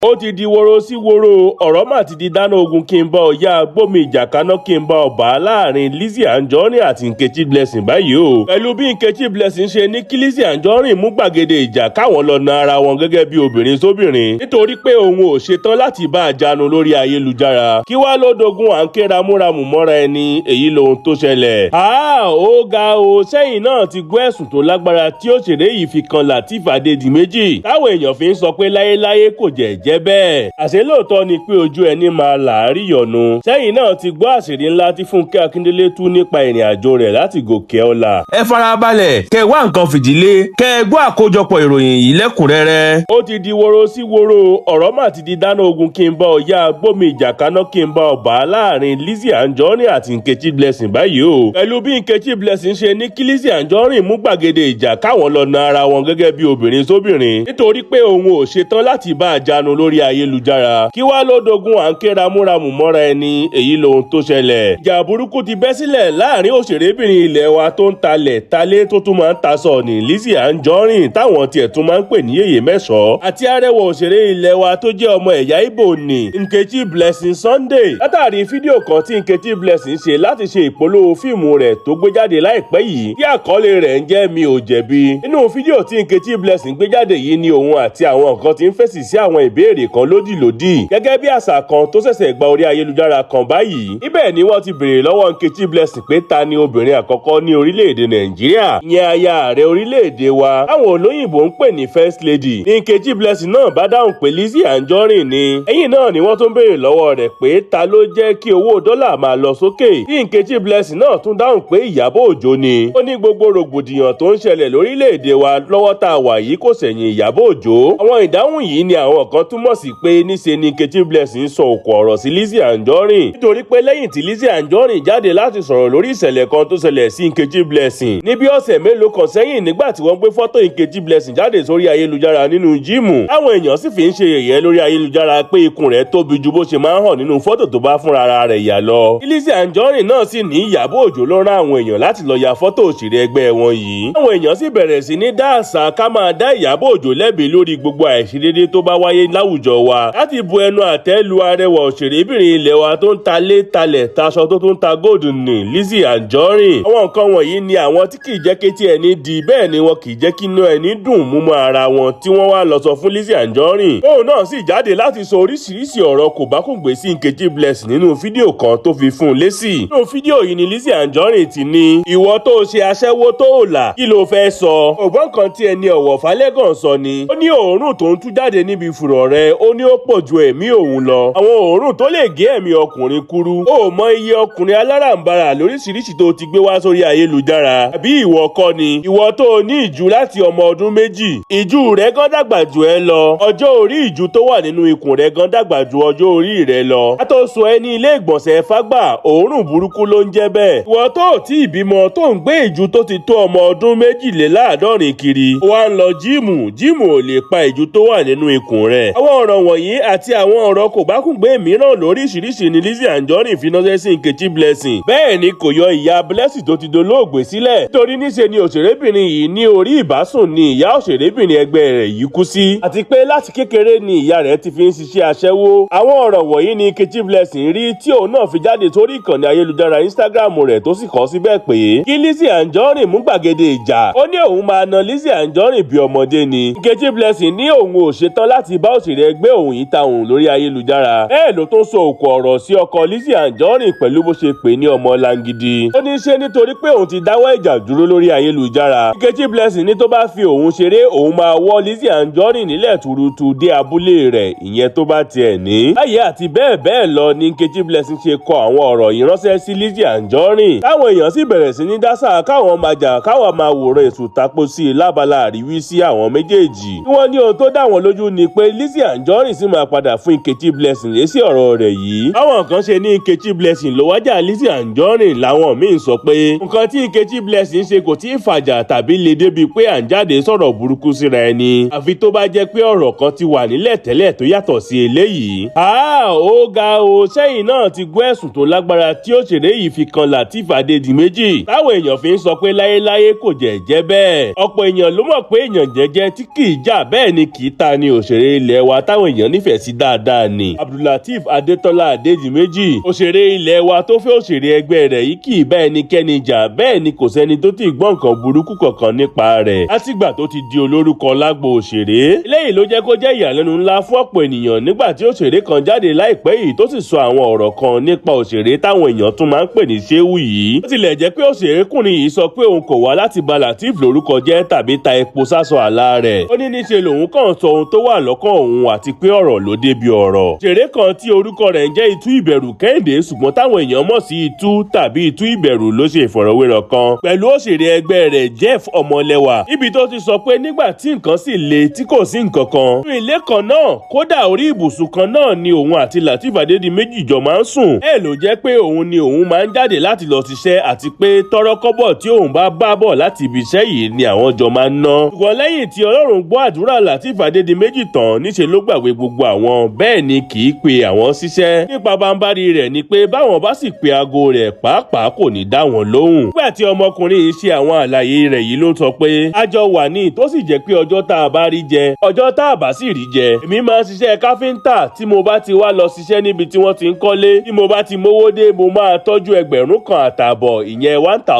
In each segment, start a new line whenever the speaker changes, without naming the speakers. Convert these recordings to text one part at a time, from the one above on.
Ó ti di woro sí woro, ọ̀rọ̀ mà ti di dáná ogun kí n bá ọ yá gbómi ìjà kaná kí n bá ọ bá láàrin Lizzy Anjorin àti Nkechi Blessing báyìí o. Pẹ̀lú bí Nkechi Blessing ṣe ní kí Lizzy Anjorin mú gbàgede ìjà káwọn lọ na ara wọn gẹ́gẹ́ bí obìnrin sóbìnrin, nítorí pé òun ò ṣetán láti bá a jánu lórí ayélujára. Kí wá ló dogun à ń ké ramúramù mọ́ra ẹni, èyí lohun tó ṣẹlẹ̀. Ó ga o, sẹ́yìn náà ti gbọ́ ẹ̀sùn tó lágbára tí òṣèré yìí fi kan Lateef Adédìméjì, táwọn èèyàn fi ń sọ pé láyéláyé kò jẹ́ jẹ́ bẹ́ẹ̀. Àṣé lóòótọ́ ni pé ojú ẹni máa làárí yọ̀nu. Sẹ́yìn náà ti gbọ́ àṣírí ńlá tí Fúnkẹ́ Akíndélé tú nípa ìrìn àjò rẹ̀ láti gòkè ọlà.
Ẹ farabalẹ̀ kẹ́ wá nǹkan fìdílé kẹ́ ẹ gbọ́ àkójọpọ̀ ìròyìn yìí lẹ́kùnrẹ́rẹ́.
Ó ti di woro sí woro, ọ̀rọ̀ mà ti di dáná ogun kí n bá ọ yá gbómi ìjà kaná kí n bá ọ bá láàrin Lizzy Anjorin àti Nkechi Blessing báyìí o. Pẹ̀lú bí Nkechi Blessing ṣe ní kí Lizzy Anjorin mú gbàgede ìjà káwọn lọ na ara wọn gẹ́gẹ́ bí obìnrin sóbìnrin, nítorí pé òun ò ṣetán láti bá a jánu lórí ayélujára. Kí wá ló dogun à ń ké ramúramù mọ́ra ẹni, èyí lohun tó ṣẹlẹ̀. Ìjà burúkú ti bẹ́ sílẹ̀ láàrin òṣèrébìnrin ilẹ̀ wa tó ń talẹ̀ talé tó tún máa ń tasọ̀ ní Lizzy Anjorin táwọn tiẹ̀ tún máa ń pè ní Yèyé Mẹ́sàn-án, àti arẹwà òṣèré ilẹ̀ wa tó jẹ́ ọmọ ẹ̀yà Ìgbò ní Nkechi Blessing Sunday. Látàrí fídíò kan tí Nkechi Blessing ṣe láti ṣe ìpolówó fíìmù rẹ̀ tó gbé jáde láìpẹ́ yìí, tí àkọlé rẹ̀ ń jẹ́ Mi ò jẹ̀bi. Nínú fídíò tí Nkechi Blessing gbé jáde yìí ni òun àti àwọn kan ti ń fèsì sí àwọn ìbéèrè kan lódìlódì, gẹ́gẹ́ bí àṣà kan tó ṣẹ̀ṣẹ̀ gba orí ayélujára kan báyìí. Ibẹ̀ ni wọ́n ti béèrè lọ́wọ́ Nkechi Blessing pé ta ni obìnrin àkọ́kọ́ ní orílẹ̀-èdè Nàìjíríà, ìyẹn aya ààrẹ orílẹ̀-èdè wa táwọn olóyìnbó ń pè ní First Lady. Ní Nkechi Blessing náà bá dáhùn pé Lizzy Anjorin ni. Ẹ̀yìn náà ni wọ́n tún béèrè lọ́wọ́ rẹ̀ pé ta ló jẹ́ kí owó dọ́là máa lọ sókè, tí Nkechi Blessing náà tún dáhùn pé Ìyábọ̀ Òjó ni. Ó ní gbogbo rògbòdìyàn tó ń ṣẹlẹ̀ lórílẹ̀-èdè wa lọ́wọ́ tá a wà yìí kò sẹ̀yìn Ìyábọ̀ Òjó. Àwọn ìdáhùn yìí ni àwọn kan túmọ̀ sí pé níṣe ni Nkechi Blessing sọ òkò ọ̀rọ̀ sí Lizzy Anjorin, nítorí pé lẹ́yìn tí Lizzy Anjorin jáde láti sọ̀rọ̀ lórí ìṣẹ̀lẹ̀ kan tó ṣẹlẹ̀ sí Nkechi Blessing ní bí ọ̀sẹ̀ mélòó kan sẹ́yìn, nígbà tí wọ́n gbé fọ́tò Nkechi Blessing jáde sórí ayélujára nínú jíìmù, táwọn èèyàn sì fi ń ṣe yẹ̀yẹ́ lórí ayélujára pé ikùn rẹ̀ tóbi ju bó ṣe máa ń hàn nínú fọ́tò tó bá fúnra ara rẹ̀ yà lọ. Lizzy Anjorin náà sì ní Ìyábọ̀ Òjó ló rán àwọn èèyàn láti lọ ya fọ́tò òṣèré ẹgbẹ́ wọn yìí. Àwọn èèyàn sì bẹ̀rẹ̀ sí ní dá àṣà ká máa dá Ìyábọ̀ Òjó lẹ́bi lórí gbogbo àìṣedédé tó bá wáyé láwùjọ wa, láti bu ẹnu àtẹ́ lu arẹwà òṣèrébìnrin ilẹ̀ wa tó ń talé talẹ̀ taṣọ tó tún ta góòdù ní Lizzy Anjorin. Àwọn nǹkan wọ̀nyí ni àwọn tí kìí jẹ́ kétí ẹni di, bẹ́ẹ̀ ni wọn kìí jẹ́ kí inú ẹni dùn múmọ́ ara wọn tí wọ́n wá lọ sọ fún Lizzy Anjorin. Òun náà sì jáde láti sọ oríṣiríṣi ọ̀rọ̀ kòbákùngbé sí Nkechi Blessing nínú fídíò kan tó fi fún un lésì. Nínú fídíò yìí ni Lizzy Anjorin ti ní, ìwọ tó ṣe aṣẹ́wó tó ò là, kí ló fẹ́ sọ? Ògbọ́n kan tí ẹni ọ̀wọ̀ Falẹ́gàn sọ ni, ó ní òórùn tó ń tú jáde níbi fùrọ̀ rẹ̀, ó ní ó pọ̀ ju ẹ̀mí òun lọ. Àwọn òórùn tó lè gé ẹ̀mí ọkùnrin kúrú. Ó mọ iye ọkùnrin aláràǹbarà lóríṣiríṣi tó ti gbé wá sórí ayélujára. Àbí ìwọ kọ́ ni? Ìwọ tó ní ìjú láti ọmọ ọdún 2. Ìjú rẹ̀ gan dàgbà jù ẹ lọ. Ọjọ́ orí ìjú tó wà nínú ikùn rẹ̀ gan dàgbà ju ọjọ́ orí rẹ̀ lọ. Ká tó sọ ẹ ní ilé ìgbọ̀nsẹ̀ fágbà, òórùn burúkú ló ń jẹ́ bẹ́ẹ̀. Ìwọ tó tí ìbímọ tó ń gbé ìjú tó ti tó ọmọ ọdún 62 kiri. Ó wá ń lọ jíìmù, jíìmù ò lè pa ìjú tó wà nínú ikùn rẹ̀. Àwọn ọ̀rọ̀ wọ̀nyí àti àwọn ọ̀rọ̀ kòbákùngbé mìíràn lóríṣiríṣi ni Lizzy Anjorin fi ránṣẹ́ sí Nkechi Blessing. Bẹ́ẹ̀ ni kò yọ ìyá Blessing tó ti dolóògbé sílẹ̀, nítorí níṣe ni òṣèrébìnrin yìí ní orí ìbásùn ni ìyá òṣèrébìnrin ẹgbẹ́ rẹ̀ yìí kú sí. Àti pé láti kékeré ni ìyá rẹ̀ ti fi ń ṣiṣẹ́ aṣẹ́wó. Àwọn ọ̀rọ̀ wọ̀nyí ni Nkechi Blessing rí tí òun náà fi jáde sórí ìkànnì ayélujára Instagram rẹ̀ tó sì kọ síbẹ̀ pé kí Lizzy Anjorin mú gbàgede ìjà. Ó ní òun máa na Lizzy Anjorin bí ọmọdé ni. Nkechi Blessing ní òun ò ṣetán láti bá òṣèré ẹgbẹ́ òun yìí ta òun lórí ayélujára. Bẹ́ẹ̀ ló tún sọ òkò ọ̀rọ̀ sí ọkọ Lizzy Anjorin pẹ̀lú bó ṣe pè ní ọmọ langidi. Ó ní ṣe nítorí pé òun ti dáwọ́ ìjà dúró lórí ayélujára. Nkechi Blessing ní tó bá fi òun ṣeré, òun máa wọ́ Lizzy Anjorin nílẹ̀ tuurutu dé abúlé rẹ̀, ìyẹn tó bá tiẹ̀ ní. Báyìí àti bẹ́ẹ̀ bẹ́ẹ̀ lọ ni Nkechi Blessing ṣe kọ àwọn ọ̀rọ̀ yìí ránṣẹ́ sí Lizzy Anjorin. Táwọn èèyàn sì bẹ̀rẹ̀ sí ní dásà káwọn máa jà káwọn máa wòran èṣù tapo sí i lábala àríwísí àwọn méjèèjì. Tí wọ́n ní ohun tó dá wọn lójú ni pé Lizzy Anjorin sì máa padà fún Nkechi Blessing lésì ọ̀rọ̀ rẹ̀ yìí. Báwọn kan ṣe ní Nkechi Blessing ló wájà Lizzy Anjorin, làwọn míín sọ pé nǹkan tí Nkechi Blessing ṣe kò tí ì fàjà tàbí le débi pé à ń jáde sọ̀rọ̀ burúkú síra ẹni, àfi tó bá jẹ́ pé ọ̀rọ̀ kan ti wà nílẹ̀ tẹ́lẹ̀ tó yàtọ̀ sí eléyìí. Ó ga o, sẹ́yìn náà ti gbọ́ ẹ̀sùn tó lágbára tí òṣèré yìí fi kan Lateef Adédìméjì, táwọn èèyàn fi ń sọ pé láyéláyé kò jẹ́ jẹ́ bẹ́ẹ̀. Ọ̀pọ̀ èèyàn ló mọ̀ pé èèyàn jẹ́jẹ́ tí kì í jà bẹ́ẹ̀ ni kì í ta ni òṣèré ilẹ̀ wa wa táwọn èèyàn nífẹ̀ẹ́ sí dáadáa ni Abdulateef Adétọ́lá Adédìméjì. Òṣèré ilẹ̀ wa tó fẹ́ òṣèré ẹgbẹ́ rẹ̀ yìí kì í bá ẹnikẹ́ni jà, bẹ́ẹ̀ ni kò sẹ́ni tó ti gbọ́ nǹkan burúkú kankan nípa rẹ̀ látìgbà tó ti di olórúkọ lágbo òṣèré. Eléyìí ló jẹ́ kó jẹ́ ìyàlẹ́nu ńlá fún ọ̀pọ̀ ènìyàn nígbà tí òṣèré kan jáde láìpẹ́ yìí tó sì sọ àwọn ọ̀rọ̀ kan nípa òṣèré táwọn èèyàn tún máa ń pè ní Ṣéwù yìí. Ó tilẹ̀ jẹ́ pé òṣèrékùnrin yìí sọ pé òun kò wá láti ba Lateef lórúkọ jẹ́ tàbí ta epo sásọ àlá rẹ̀. Ó ní níṣe lòun kàn sọ ohun tó wà lọ́kàn òun àti pé ọ̀rọ̀ ló débi ọ̀rọ̀. Òṣèré kan tí orúkọ rẹ̀ ń jẹ́ Itú Ìbẹ̀rù Kẹ́hìndé ṣùgbọ́n táwọn èèyàn mọ̀ sí Itú tàbí Itú Ìbẹ̀rù ló ṣe ìfọ̀rọ̀wérọ̀ kan pẹ̀lú òṣèré ẹgbẹ́ rẹ̀ Jeff Ọmọlẹ́wà níbi tó ti sọ pé nígbà tí nǹkan sì le tí kò sí nǹkan kan. Nínú ilé kan náà, kódà orí ibùsùn kan náà ni òun àti Lateef Adédìméjì jọ máa ń sùn. Bẹ́ẹ̀ ló jẹ́ pé òun ni òun máa ń jáde láti lọ ṣiṣẹ́ àti pé tọ́rọ́kọ́bọ̀ tí òun bá bá bọ̀ láti ibi iṣẹ́ yìí ni àwọn jọ máa ń ná. Ṣùgbọ́n lẹ́yìn tí Ọlọ́run gbọ́ àdúrà Lateef Adédìméjì tán, níṣe ló gbàgbé gbogbo àwọn, bẹ́ẹ̀ ni kì í pe àwọn síṣẹ́. Nípa bámbárí rẹ̀ ni pé báwọn bá sì pe aago rẹ̀ pàápàá kò ní dá wọn lóhùn. Nígbà tí ọmọkùnrin yìí ṣe àwọn àlàyé rẹ̀ yìí ló sọ pé a jọ wà ní tó sì jẹ́ pé ọjọ́ tá a bá rí jẹ, ọjọ́ tá a bá sì rí jẹ. Èmi máa ń ṣiṣẹ́ káfíńtà tí mo bá ti wá lọ ṣiṣẹ́ níbi tí wọ́n ti ń kọ́lé. Tí mo bá ti mówó dé, mo máa tọ́jú 1,500 ìyẹn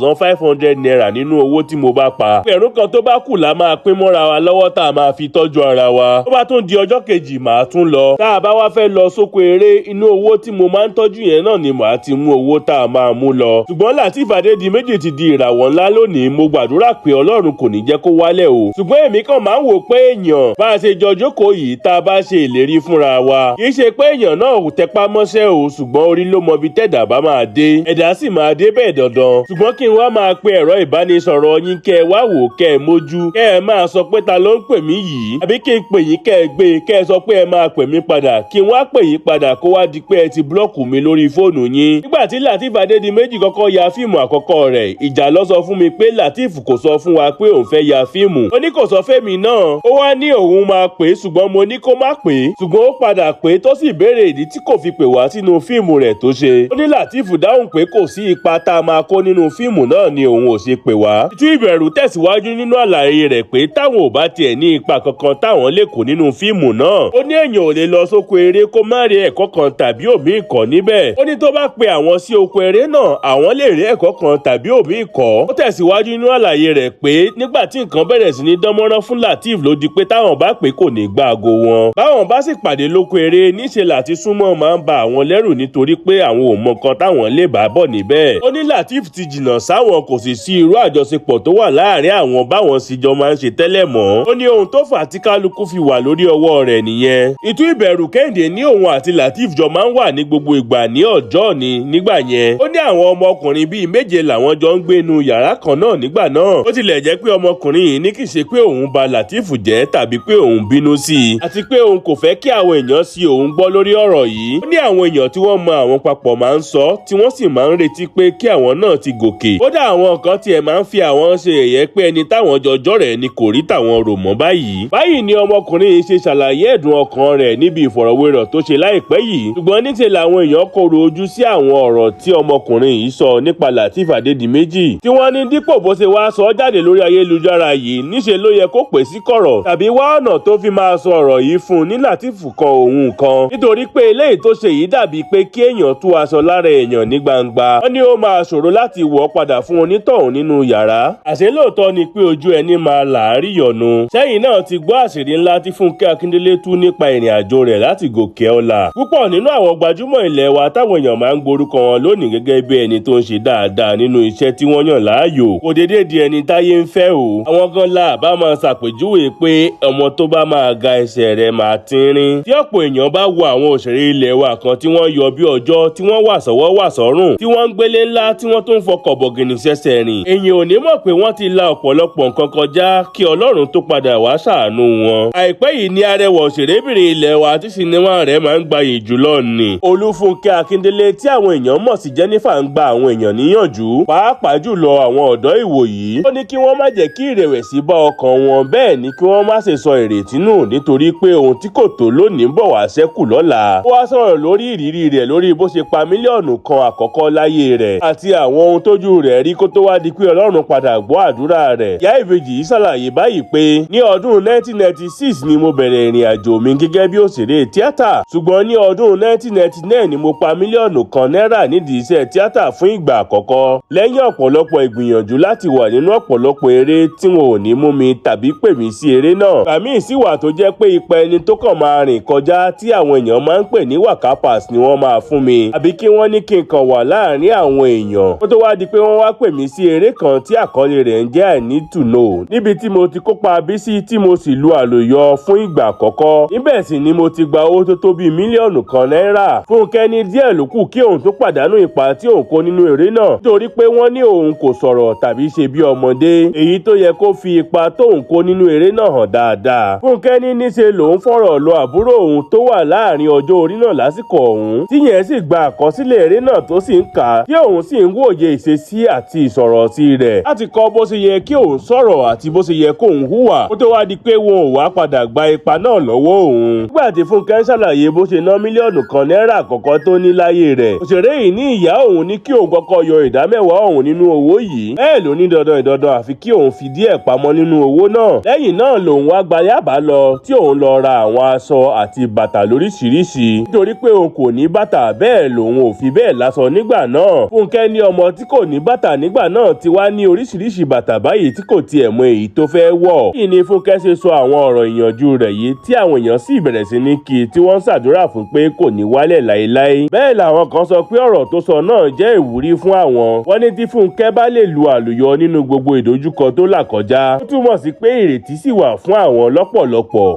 1,500 naira nínú owó tí mo bá pa. 1,000 tó bá kù la máa pín mọ́ra wa lọ́wọ́ tá a máa fi tọ́jú ara wa. Tó bá tún di ọjọ́ kejì màá tún lọ. Tá a bá wá fẹ́ lọ sóko eré, inú owó tí mo máa ń tọ́jú yẹn náà ni màá ti mú owó tá a máa mú lọ. Ṣùgbọ́n Lateef Adédìméjì ti di ìràwọ̀ ńlá lónìí, mo gbàdúrà pé Ọlọ́run kò ní jẹ́ kó wálẹ̀ o. Ṣùgbọ́n èmi kàn máa ń wò pé èèyàn bá a ṣe jọ jókòó yìí tá a bá ṣe ìlérí fúnra wa. Kì í ṣe pé èèyàn náà ò tẹpá mọ́ṣẹ́ o, ṣùgbọ́n orí ló mọ ibi tẹ́dà bá máa dé. Ẹ̀dá sì máa dé bẹ́ẹ̀ dandan. Ṣùgbọ́n kí n wá máa pe ẹ̀rọ ìbánisọ̀rọ̀ yín kẹ́ ẹ wá wò kẹ́ ẹ mójú. Kẹ́ ẹ máa sọ pé ta ló ń pè mí yìí. Àbí kí n pè yín kẹ́ ẹ gbé kẹ́ ẹ sọ pé ẹ máa pè mí padà. Kí n wá pè yín padà kó wá di pé ẹ ti búlọ́ọ̀kù mi lórí fóònù yín. Nígbà tí Lateef Adédìméjì kọ́kọ́ ya fíìmù àkọ́kọ́ rẹ̀, ìjà ló sọ fún mi pé Lateef kò sọ fún wa pé òun fẹ́ ya fíìmù. Ó ní kò sọ fẹ́mi náà. Ó wá ní òun máa pè é ṣùgbọ́n mo ní kó má pè é. Ṣùgbọ́n ó padà pè é tó sì béèrè ìdí tí kò fi pè wá sínú fíìmù rẹ̀ tó ṣe. Ó ní Lateef dáhùn pé kò sí ipa tá a máa kó nínú fíìmù náà ni òun ò ṣe pè wá. Itú Ìbẹ̀rù tẹ̀síwájú nínú àlàyé rẹ̀ pé táwọn ò bá tiẹ̀ ní ipa kankan táwọn lè kó nínú fíìmù náà. Ó ní èèyàn ò lè lọ sóko eré kó má rí ẹ̀kọ́ kan tàbí òmíì kọ́ níbẹ̀. Ó ní tó bá pe àwọn sí oko eré náà, àwọn lè rí ẹ̀kọ́ kan tàbí òmíì kọ́. Ó tẹ̀síwájú nínú àlàyé rẹ̀ pé nígbà tí nǹkan bẹ̀rẹ̀ sí ní dánmọ́rán fún Lateef ló di pé táwọn bá pè kò ní gba aago wọn. Báwọn bá sì pàdé lóko eré, níṣe láti súnmọ́ máa ń ba àwọn lẹ́rù nítorí pé àwọn ò mọ nǹkan táwọn lè bá bọ̀ níbẹ̀. Ó ní Lateef ti jìnnà sáwọn, kò sì sí irú àjọṣepọ̀ tó wà láàrin àwọn báwọn sì jọ máa ń ṣe tẹ́lẹ̀ mọ́. Ó ní ohun tó fà á tí kálukú fi wà lórí ọwọ́ rẹ̀ nìyẹn. Itú Ìbẹ̀rù Kẹ́hìndé ní òun àti Lateef jọ máa ń wà ní gbogbo ìgbà ní ọjọ́ ni nígbà yẹn. Ó ní àwọn ọmọkùnrin bíi 7 làwọn jọ ń gbénu yàrá kan náà nígbà náà. Ó tilẹ̀ jẹ́ pé ọmọkùnrin yìí ní kì í ṣe pé òun ba Lateef jẹ́ tàbí pé òun bínú sí i, àti pé òun kò fẹ́ kí àwọn èèyàn sí òun gbọ́ lórí ọ̀rọ̀ yìí. Ó ní àwọn èèyàn tí wọ́n mọ àwọn papọ̀ máa ń sọ tí wọ́n sì máa ń retí pé kí àwọn náà ti gòkè. Kódà àwọn kan tiẹ̀ máa ń fi àwọn ṣe yẹ̀yẹ́ pé ẹni táwọn jọjọ́ rẹ̀ ni kò rí tàwọn rò mọ́ báyìí. Báyìí ni ọmọkùnrin yìí ṣe ṣàlàyé ẹ̀dùn ọkàn rẹ̀ níbi ìfọ̀rọ̀wérọ̀ tó ṣe láìpẹ́ yìí. Ṣùgbọ́n níṣe làwọn èèyàn kọ̀rọ̀ ojú sí àwọn ọ̀rọ̀ tí ọmọkùnrin yìí sọ nípa Lateef Adédìméjì tí wọ́n ní dípò bó ṣe wá sọ jáde lórí ayélujára yìí, níṣe ló yẹ kó pè sí kọ̀rọ̀ tàbí wá ọ̀nà tó fi máa sọ ọ̀rọ̀ yìí fún un ní Lateef kan òun kan, nítorí pé eléyìí tó ṣe yìí dàbí pé kí èèyàn tú aṣọ lára èèyàn ní gbangba. Wọ́n ní ó máa ṣòro láti wọ̀ padà fún onítọ̀hún nínú yàrá. Àṣé lóòótọ́ ni pé ojú ẹni máa làárí yọ̀nu. Sẹ́yìn náà ti gbọ́ àṣírí ńlá tí Fúnkẹ́ Akíndélé tú nípa ìrìn àjò rẹ̀ láti gòkè ọlà. Púpọ̀ nínú àwọn gbajúmọ̀ ilẹ̀ wa táwọn èèyàn máa ń gborúkọ wọn lónìí gẹ́gẹ́ bí ẹni tó ń ṣe dáadáa nínú iṣẹ́ tí wọ́n yàn láàyò kò déédéé di ẹni táyé ń fẹ́ o. Àwọn kan la bá máa ṣàpèjúwe pé ọmọ tó bá máa ga ẹsẹ̀ rẹ̀ máa tínrín. Tí ọ̀pọ̀ èèyàn bá wo àwọn òṣèré ilẹ̀ wa kan tí wọ́n yọ bí ọjọ́, tí wọ́n wà sọ́wọ́ wà sọ́rùn, tí wọ́n ń gbélé ńlá, tí wọ́n tún ń fọkọ̀ bọ̀gìnì ṣẹ̀ṣẹ̀ rìn, èèyàn ò ní mọ̀ pé wọ́n ti la ọ̀pọ̀lọpọ̀ nǹkan kọjá kí Ọlọ́run tó padà wá ṣàánú wọn. Àìpẹ́ yìí ni arẹwà òṣèrébìnrin ilẹ̀ wa tí sinimá rẹ̀ máa ń gbayì jùlọ ni Olúfúnkẹ́ Akíndélé tí àwọn èèyàn mọ̀ sí Jennifer ń gba àwọn èèyàn níyànjú, pàápàá jùlọ àwọn ọ̀dọ́ ìwòyí. Ó ní kí wọ́n má jẹ́ kí ìrẹ̀wẹ̀sì bá ọkàn wọn, bẹ́ẹ̀ ni kí wọ́n má ṣe sọ ìrètí nù nítorí pé ohun tí kò tó lónìí ń bọ̀ wá ṣẹ́kù lọ́la. Ó wá sọ̀rọ̀ lórí ìrírí rẹ̀ lórí bó ṣe pa 1 mílíọ̀nù àkọ́kọ́ láyé rẹ̀ àti àwọn ohun tójú rẹ̀ rí kó tó wá di pé Ọlọ́run padà gbọ́ àdúrà rẹ̀. Ìyá ìbejì yìí ṣàlàyé báyìí pé ní ọdún 1996 ni mo bẹ̀rẹ̀ ìrìn àjò mi gẹ́gẹ́ bí òṣèré tíátà, ṣùgbọ́n ní ọdún 1999 ni mo pa 1 mílíọ̀nù náírà nídìí iṣẹ́ tíátà fún ìgbà àkọ́kọ́. Lẹ́yìn ọ̀pọ̀lọpọ̀ ìgbìyànjú láti wà nínú ọ̀pọ̀lọpọ̀ eré tí wọn ò ní mú mi tàbí pè mí sí eré náà. Ìgbà míì sì wà tó jẹ́ pé ipa ẹni tó kàn máa rìn kọjá tí àwọn èèyàn máa ń pè ní waka pass ni wọ́n máa fún mi, àbí kí wọ́n ní kí n kàn wà láàrin àwọn èèyàn. Kó tó wá di pé wọ́n wá pè mí sí eré kan tí àkọlé rẹ̀ ń jẹ́ I Need to Know, níbi tí mo ti kópa Bísí tí mo sì lu àlùyọ fún ìgbà àkọ́kọ́. Níbẹ̀ sì ni mo ti gba owó tó tó bíi 1 mílíọ̀nù náírà. Fúnkẹ́ ní díẹ̀ ló kù kí òun tó pàdánù ipa tí òun kó nínú eré náà, nítorí pé wọ́n ní òun kò sọ̀rọ̀ tàbí ṣe bí ọmọdé, èyí tó yẹ kó fi ipa tóun kó nínú eré náà hàn dáadáa. Fúnkẹ́ ní níṣe lòun fọ̀rọ̀ lọ àbúrò òun tó wà láàrin ọjọ́ orí náà lásìkò ọ̀hún, tíyẹn sì gba àkọsílẹ̀ eré náà tó sì ń kà á, tí òun sì ń wòye ìṣesí àti ìsọ̀rọ̀ sí rẹ̀ láti kọ́ bó ṣe yẹ kí òun sọ̀rọ̀ àti bó ṣe yẹ kóun hùwà, kó tó wá di pé wọn ò wá padà gba ipa náà lọ́wọ́ òun. Nígbà tí Fúnkẹ́ ń ṣàlàyé bó ṣe ná 1 mílíọ̀nù náírà àkọ́kọ́ tó ní láyé rẹ̀, òṣèré yìí ní ìyá òun ní kí òun kọ́kọ́ yọ 10% òun nínú owó yìí. Bẹ́ẹ̀ ló ní dandan ìdandan àfi kí òun fi díẹ̀ pamọ́ nínú owó náà. Lẹ́yìn náà lòun wá gba Yábà lọ tí òun lọ ra àwọn aṣọ àti bàtà lóríṣiríṣi, nítorí pé òun kò ní bàtà, bẹ́ẹ̀ lòun ò fi bẹ́ẹ̀ láṣọ nígbà náà. Fúnkẹ́ ní ọmọ tí kò ní bàtà nígbà náà ti wá ní oríṣiríṣi bàtà báyìí tí kò tiẹ̀ mọ èyí tó fẹ́ wọ̀. Kí ni Fúnkẹ́ ṣe sọ àwọn ọ̀rọ̀ ìyànjú rẹ̀ yìí tí àwọn èèyàn sì bẹ̀rẹ̀ sí ní kí tí wọ́n ń ṣàdúrà fún pé kò ní wálẹ̀ láéláé. Bẹ́ẹ̀ làwọn kan sọ pé ọ̀rọ̀ tó sọ náà jẹ́ ìwúrí fún àwọn. Wọ́n ní tí Fúnkẹ́ bá lè lu àlùyọ nínú gbogbo ìdojúkọ tó là kọjá, ó túmọ̀ sí pé ìrètí sì wà fún àwọn lọ́pọ̀lọpọ̀.